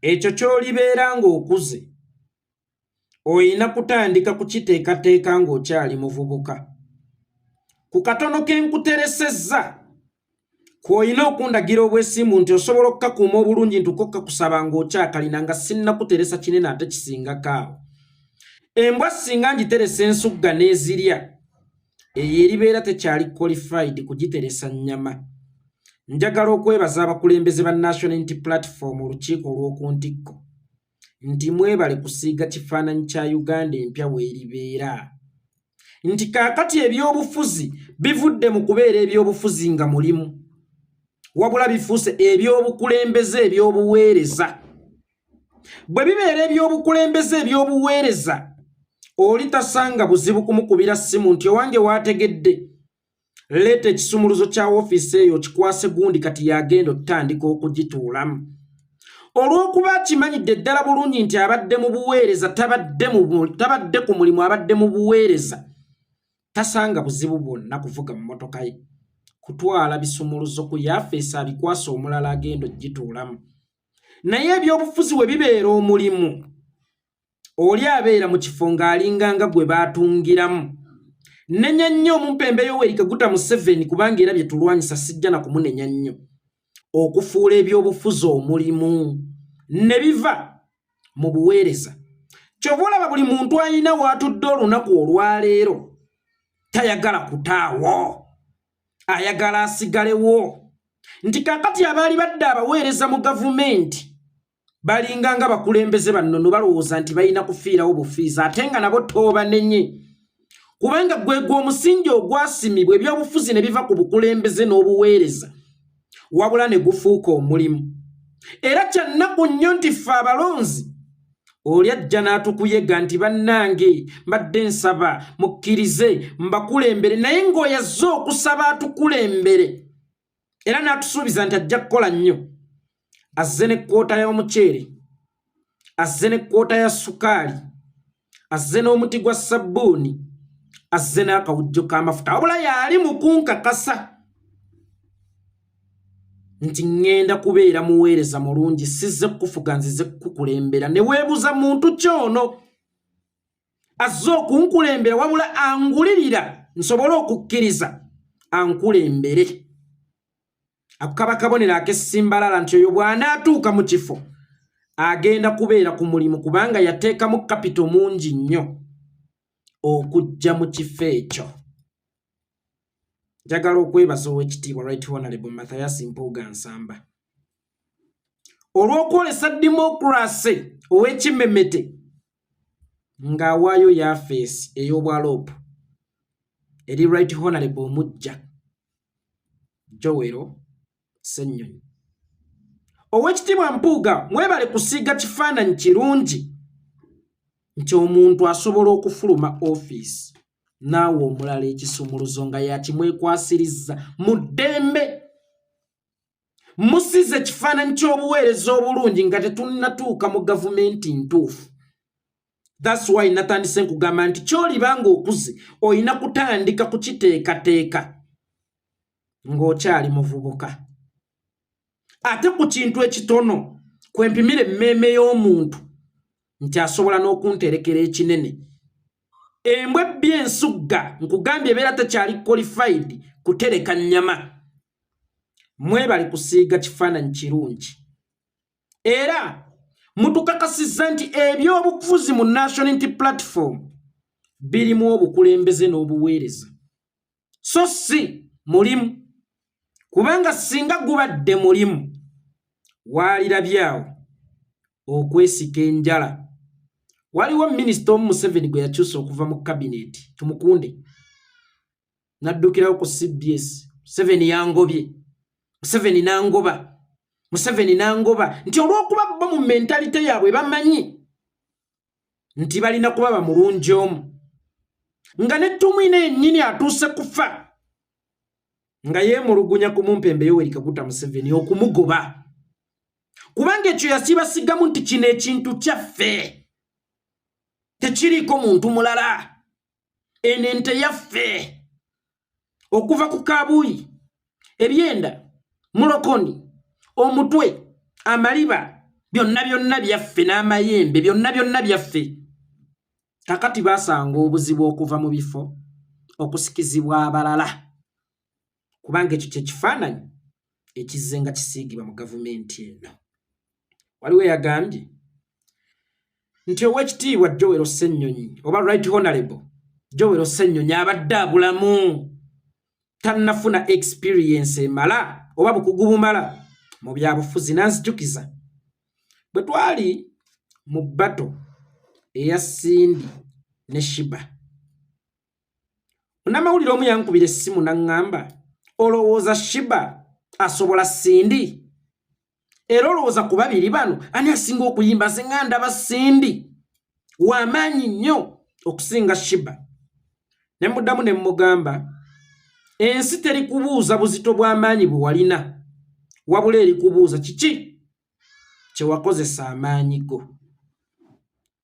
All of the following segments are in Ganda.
Ekyo ky'olibeera ng'okuze olina kutandika kukiteekateeka ng'okyali muvubuka. Ku katono ke nkuteresezza kw'olina okundagira obwesimbu nti osobola okukakuuma obulungi nti kokkakusaba ng'okyakalina nga sinnakuteresa kinene ate kisingako awo. Embwa singa ngiteresa ensugga n'ezirya eyo eribeera tekyali qualified kugiteresa nnyama. Njagala okwebaza abakulembeze ba National Unity Platform olukiiko olw'oku ntikko nti mwebale kusiiga kifaananyi kya Uganda empya weeribeera nti kaakati ebyobufuzi bivudde mu kubeera ebyobufuzi nga mulimu wabula bifuuse ebyobukulembeze ebyobuweereza. Bwe bibeera ebyobukulembeze ebyobuweereza oli tasanga buzibu kumukubira ssimu nti owange waategedde leeta ekisumuluzo kya woofiisi eyo okikwase gundi kati yagenda otutandika okugituulamu olw'okuba akimanyidde ddala bulungi nti abadde mu buweereza tabadde ku mulimu abadde mu buweereza tasanga buzibu bwonna kuvuga mmotoka ye kutwala bisumuluzo ku yafeesi abikwasa omulala agenda okugituulamu naye ebyobufuzi we bibeera omulimu oli abeera mu kifo ng'alinganga gwe baatungiramu. Nnenya nnyo omumpembe Yoweri Kaguta Museveni kubanga era bye tulwanyisa sijja na kumunenya nnyo okufuula ebyobufuzi omulimu ne biva mu buweereza. Kyova olaba buli muntu alina w'atudde olunaku olwaleero tayagala kutaawo, ayagala asigalewo nti kaakati abaali badde abaweereza mu gavumenti balinga nga bakulembeze bannono balowooza nti balina kufiirawo bufiizi ate nga nabo toobanenye kubanga gwe gwe omusingi ogwasimibwa ebyobufuzi ne biva ku bukulembeze n'obuweereza wabula ne gufuuka omulimu era kyannaku nnyo nti ffe abalonzi oli ajja n'atukuyega nti bannange mbadde nsaba mukkirize mbakulembere naye ng'oyazze okusaba atukulembere era n'atusuubiza nti ajja kukola nnyo azze ne kkoota y'omuceere azze ne kkoota ya sukaali azze n'omuti gwa sabbuuni azze n'akawujjo k'amafuta wabula yaali mu kunkakasa nti ŋŋenda kubeera muweereza mulungi sizze kukufuga nzize kukukulembera ne weebuuza muntu kyono azze okunkulembera wabula angulirira nsobole okukkiriza ankulembere ako kaba kabonero ak'essimbalala nti oyo bw'anaatuuka mu kifo agenda kubeera ku mulimu kubanga yateekamu kapito mungi nnyo okujja mu kifo ekyo. Njagala okwebaza Owekitiibwa Right Honorable Mathias Mpuuga Nsamba olw'okwolesa democracy ow'ekimemete ng'awaayo yafeesi ey'obwaloopu eri Right Honorable omuggya Joel Ssennyonyi. Owekitiibwa Mpuuga mwebale kusiiga kifaananyi kirungi nti omuntu asobola okufuluma ofiisi naawe omulala ekisumuluzo nga yakimwekwasirizza mu ddembe. Musize ekifaananyi ky'obuweereza obulungi nga tetunnatuuka mu gavumenti ntuufu. That's why natandise nkugamba nti ky'oliba ng'okuze olina kutandika kukiteekateeka ng'okyali muvubuka. Ate ku kintu ekitono kwe mpimira emmeeme y'omuntu nti asobola n'okunterekera ekinene. Embwa ebbye ensugga nkugambye ebeera tekyali qualified kutereka nnyama. Mwebale kusiiga kifaananyi kirungi. Era mutukakasizza nti ebyobufuzi mu National Unity Platform birimu obukulembeze n'obuweereza so si mulimu kubanga singa gubadde mulimu waalirabyawo okwesika enjala. Waliwo minisita omu Museveni gwe yakyusa okuva mu kabineeti Tumukunde n'addukirawo ku CBS Museveni yangobye Museveni n'angoba Museveni n'angoba nti olw'okuba bo mu mentalite yaabwe bamanyi nti balina kuba bamulungi omu nga ne Tumwine yennyini atuuse kufa nga yeemulugunya ku mumpembe Yoweri Kaguta Museveni okumugoba kubanga ekyo yakibasigamu nti kino ekintu kyaffe tekiriiko muntu mulala eno ente yaffe okuva ku kabuuyi ebyenda mulokoni omutwe amaliba Byonna byonna byaffe n'amayembe, byonna byonna byaffe. Kakati basanga obuzibu okuva mu bifo okusikizibwa abalala, kubanga ekyo kye kifaananyi ekizze nga kisiigibwa mu gavumenti eno. Waliwo eyagambye nti Owekitiibwa Joel Ssennyonyi oba Right Honorable Joel Ssennyonyi abadde abulamu, tannafuna experience emala oba bukugu bumala mu byabufuzi. Nanzijukiza bwe twali mu battle eya Cindy ne Sheebah, munnamawulire omu yankubira essimu n'aŋŋamba, "Olowooza Sheebah asobola Cindy? Era olowooza ku babiri bano ani asinga okuyimba? Nze nga ndaba Cindy w'amaanyi nnyo okusinga Sheebah." Ne muddamu ne mmugamba, ensi teri kubuuza buzito bw'amaanyi bwe walina, wabula eri kubuuza kiki kye wakozesa amaanyi go.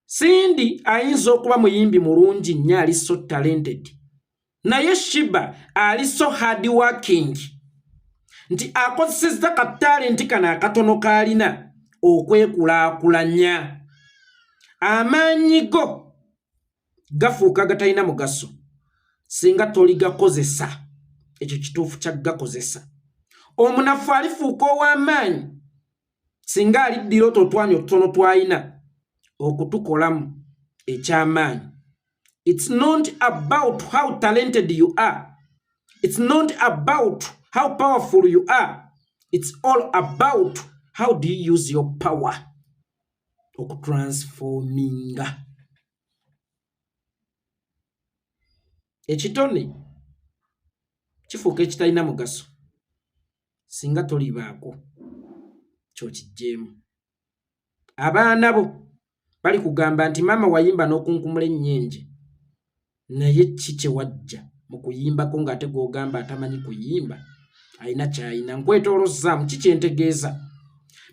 Cindy ayinza okuba muyimbi mulungi nnyo, ali so talented, naye Sheebah ali so hard working nti akozesezza ka talent kano akatono k'alina okwekulaakulanya. Amaanyi go gafuuka gatalina mugaso singa toligakozesa. Ekyo kituufu kya gakozesa. Omunafu alifuuka ow'amaanyi singa aliddira otwo otwanya otutono twalina okutukolamu ekyamaanyi. It's not about how talented you are, it's not about how powerful you are, it's all about how do you use your power okutransforminga. Ekitone kifuuka ekitalina mugaso singa tolibaako kyokijjeemu. Abaana bo bali kugamba nti, "Maama, wayimba n'okunkumula ennyenje, naye ki kye wajja mu kuyimbako ng'ate gw'ogamba atamanyi kuyimba alina ky'alina?" Nkwetoolozzaamu ki kyentegeeza?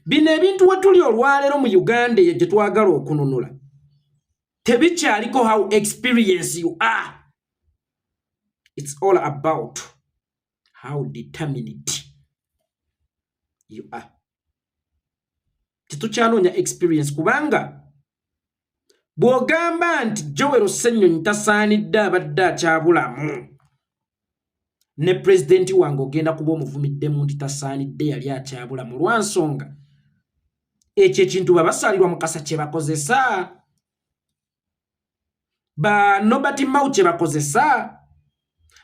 Bino ebintu we tuli olwaleero mu Uganda eyo gye twagala okununula tebikyaliko how experience you are, it's all about how determined you are. Tetukyanoonya experience, kubanga bw'ogamba nti Joel Ssennyonyi tasaanidde, abadde akyabulamu, ne pulezidenti wange ogenda kuba omuvumiddemu nti tasaanidde, yali akyabulamu, lwa nsonga ekyo ekintu babasaalirwa Mukasa kye bakozesa, ba Norbert Mao kye bakozesa,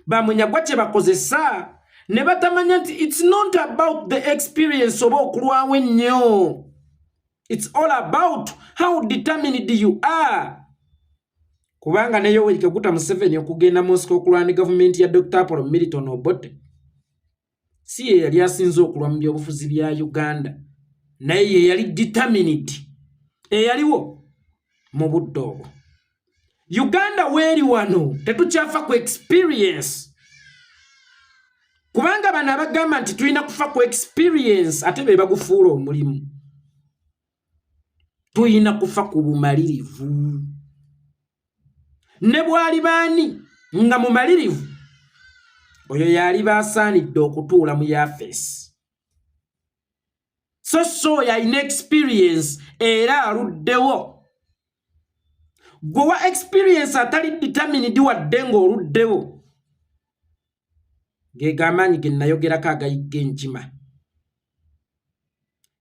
bamunyagwa kye bakozesa, ne batamanya nti it's not about the experience oba okulwawo ennyo, it's all about how determined you are. Kubanga ne Yoweri Kaguta Museveni okugenda mu nsiko okulwana gavumenti ya Dr Apollo Milton Obote, si ye yali asinze okulwa mu byobufuzi bya Uganda, naye ye yali determined eyaliwo mu budde obwo. Uganda weeri wano tetukyafa ku experience, kubanga bano abagamba nti tulina kufa ku experience ate be bagufuula omulimu. Tulina kufa ku bumalirivu. Ne bwali baani nga mumalirivu, oyo yali baasaanidde okutuula mu yafeesi, so so oyo alina experience era aluddewo. Gwe wa experience atali determined, wadde ng'oluddewo, ge gamaanyi ge nayogerako agayigga enkima.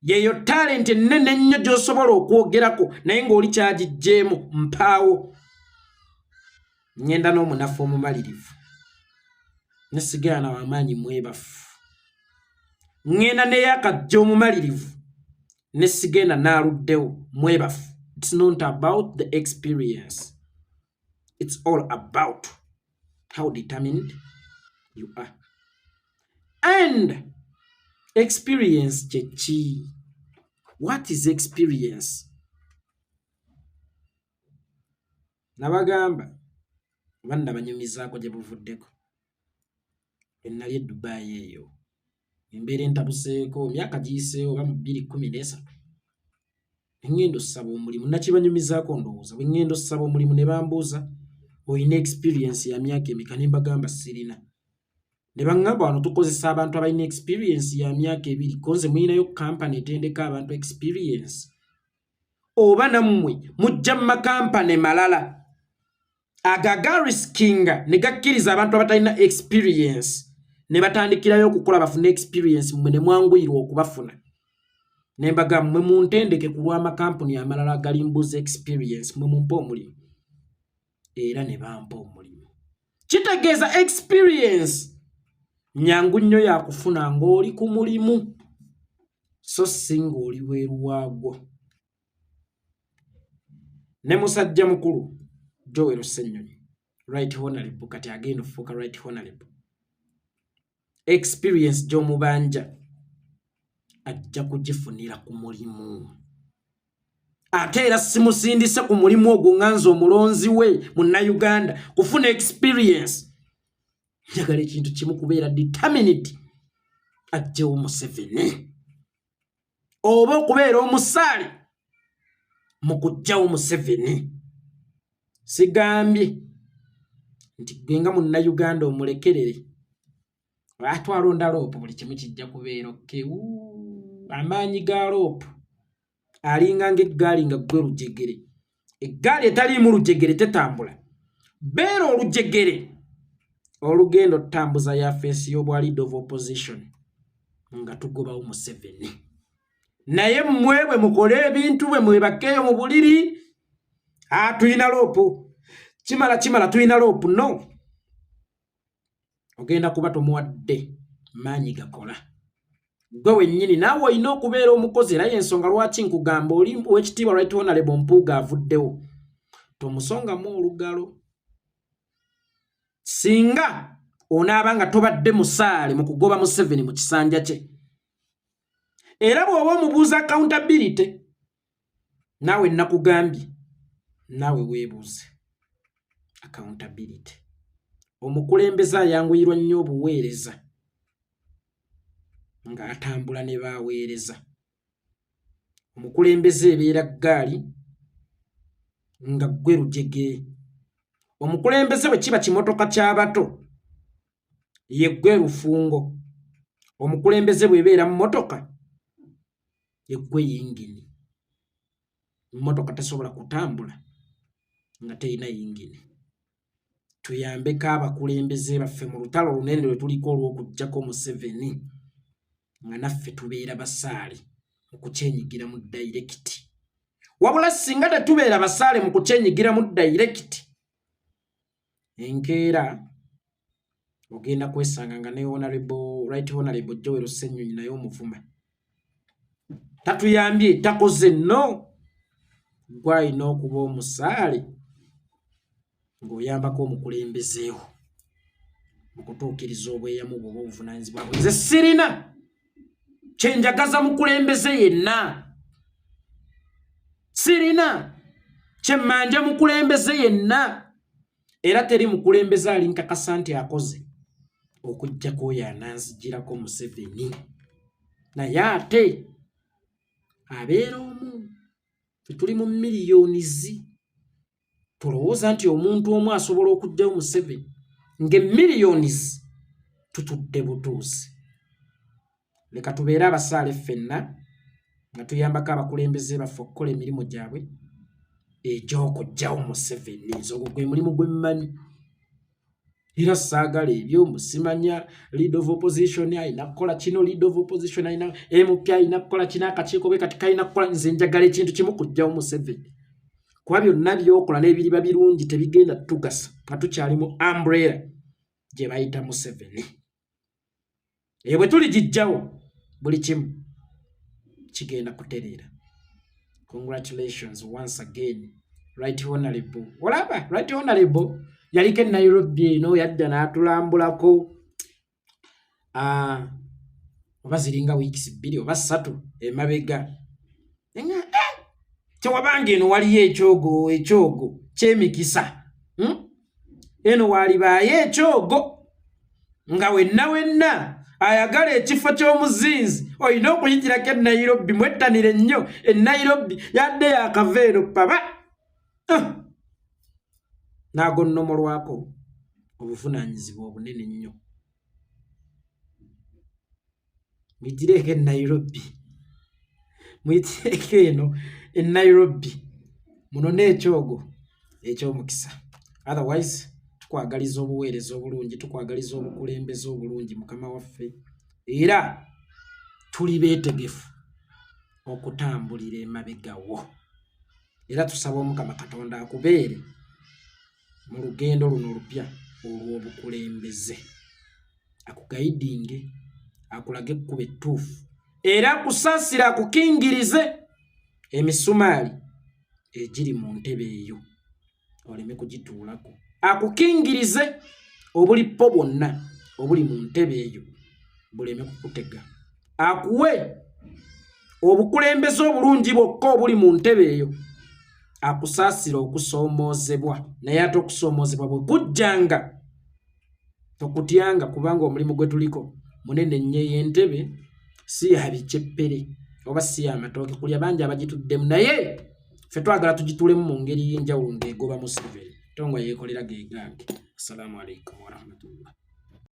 Yeyo talent ennene ennyo gy'osobola okwogerako, naye ng'oli kyagijjeemu mpaawo. Ŋŋenda n'omunafu omumalirivu, nesigala na wamaanyi mwebafu. Ŋŋenda neyakajja omumalirivu, nesigenda n'aluddewo mwebafu. It's not about the experience, it's all about how determined you are. And experience kyeki? What is experience? Nabagamba oba nabanyumizaako gye buvuddeko enali e Dubai, eyo embeera entabuseeko emyaka giyiseewo oba mu 2013, eŋŋenda osaba omulimu. Nakibanyumizaako ndowooza. Bwe ŋŋenda osaba omulimu ne bambuuza, "Olina experience ya myaka emeka?" Ne mbagamba sirina. Ne baŋŋamba, "Wano tukozesa abantu abalina experience ya myaka 2. Konze mulinayo kampany etendeka abantu experience?" Oba nammwe mujja mu makampani malala ago agarisikinga ne gakkiriza abantu abatalina experience ne batandikirayo okukola bafune experience, mmwe ne mwanguyirwa okubafuna. Ne mbaga mmwe muntendeke ku lw'amakampuni amalala agalimbuza experience, mmwe mumpe omulimu, era ne bampa omulimu. Kitegeeza experience nyangu nnyo yakufuna ng'oli ku mulimu, so si ng'oli bweru waagwo. Ne musajja mukulu Joel Ssenyonyi, Right Honorable, kati agenda okufuuka Right Honorable, experience gy'omubanja ajja kugifunira ku mulimu. Ate era simusindise ku mulimu ogwo nga nze omulonzi we Munnayuganda kufuna experience. Njagala ekintu kimu, kubeera determined ajjewo Museveni, oba okubeera omusaale mu kuggyawo Museveni. Sigambye nti gwe nga Munnayuganda omulekerere, atwalonda LOP, buli kimu kijja kubeera okay. Amaanyi ga LOP alinga ng'eggaali nga ggwe lujegere. Eggaali etaliimu lujegere tetambula. Beera olujegere olugenda otutambuza yafeesi y'obwa leader of opposition nga tugobawo Museveni. Naye mmwe bwe mukole ebintu, bwe mwebakeeyo mu buliri, tulina LOP, kimala kimala, tulina LOP, no ogenda kuba tomuwadde maanyi gakola. Gwe wennyini naawe olina okubeera omukozi. Era yensonga lwaki nkugamba oli owekitiibwa Right Honorable Mpuuga avuddewo, tomusongamu olugalo. Singa onaaba nga tobadde musaale mu kugoba Museveni mu kisanja kye, era bw'oba omubuuza accountability, naawe nakugambye, naawe weebuuze accountability. Omukulembeze ayanguyirwa nnyo obuweereza ng'atambula ne baaweereza. Omukulembeze ebeera ggaali nga ggwe lujegere. Omukulembeze bwe kiba kimotoka ky'abato, ye ggwe lufungo. Omukulembeze bw'ebeera mmotoka, ye ggwe yingini. Mmotoka tesobola kutambula nga terina yingini. Tuyambeko abakulembeze baffe mu lutalo olunene lwe tuliko olw'okuggyako Museveni, nga naffe tubeera basaale mu kukyenyigira mu direct. Wabula singa tetubeera basaale mu kukyenyigira mu direct, enkeera ogenda kwesanga nga ne honorable, Right Honorable Joel Ssenyonyi naye omuvuma, tatuyambye, takoze. No gwalina okuba omusaale ng'oyambako omukulembezeewo mu kutuukiriza obweyamu bwe oba obuvunaanyizibwa bwe. Nze sirina kyenjagaza mukulembeze yenna, sirina kyemmanja mukulembeze yenna, era teri mukulembeze alinkakasa nti akoze okuggyako oyo ananzigirako Museveni. Naye ate abeera omu, tetuli mu millions. Tolowooza nti omuntu omu asobola okuggyawo Museveni ng'emillions tutudde butuuzi. Leka tubeere abasaale ffenna nga tuyambako abakulembeze baffe okukola emirimu gyabwe egy'okuggyawo Museveni. Nze ogwo gwe mulimu gwe mmanyi, era saagala ebyo musimanya leader of opposition alina kukola kino, leader of opposition alina, MP alina kukola kino, akakiiko bwe kati kalina kukola. Nze njagala ekintu kimu, kuggyawo Museveni, kuba byonna byokola n'ebiriba birungi tebigenda tugasa nga tukyali mu umbrella gye bayita Museveni. Eyo bwe tuligijjawo, buli kimu kigenda kutereera. Congratulations once again, Right Honorable. Olaba Right Honorable yaliko e Nairobi eno, yajja n'atulambulako, oba ziringa weeks 2 oba 3 emabega. Eh, tewabanga eno waliyo ekyogo, ekyogo kyemikisa, Eno walibaayo ekyogo nga wenna wenna ayagala ekifo ky'omuzinzi olina okuyitirako e Nairobi. Mwettanire nnyo e Nairobi, yadde yakava eno paba. Ah! N'agonnomolwako obuvunaanyizibwa obunene nnyo. Muyitireeko e Nairobi, muyitireeko eno. E Nairobi munone ekyogo eky'omukisa. Otherwise tukwagaliza obuweereza obulungi, tukwagaliza obukulembeze obulungi, mukama waffe, era tuli beetegefu okutambulira emabegawo, era tusaba Omukama Katonda akubeere mu lugendo luno olupya olw'obukulembeze, akugayidinge, akulage ekkubo ettuufu, era akusaasire, akukingirize emisumaali egiri mu ntebe eyo oleme kugituulako, akukingirize obulippo bwonna obuli mu ntebe eyo buleme kukutega, akuwe obukulembeze obulungi bwokka obuli mu ntebe eyo, akusaasire okusoomoozebwa. Naye ate okusoomoozebwa bwe kujjanga, tokutyanga, kubanga omulimu gwe tuliko munene nnyo. Eyo entebe si ya biceppere oba si ya matooke kulya, bangi abagituddemu, naye ffe twagala tugituulemu mu ngeri y'enjawulo ng'egoba Museveni. Tongwa yeekolera gegange. Assalamu alaikum warahmatullah.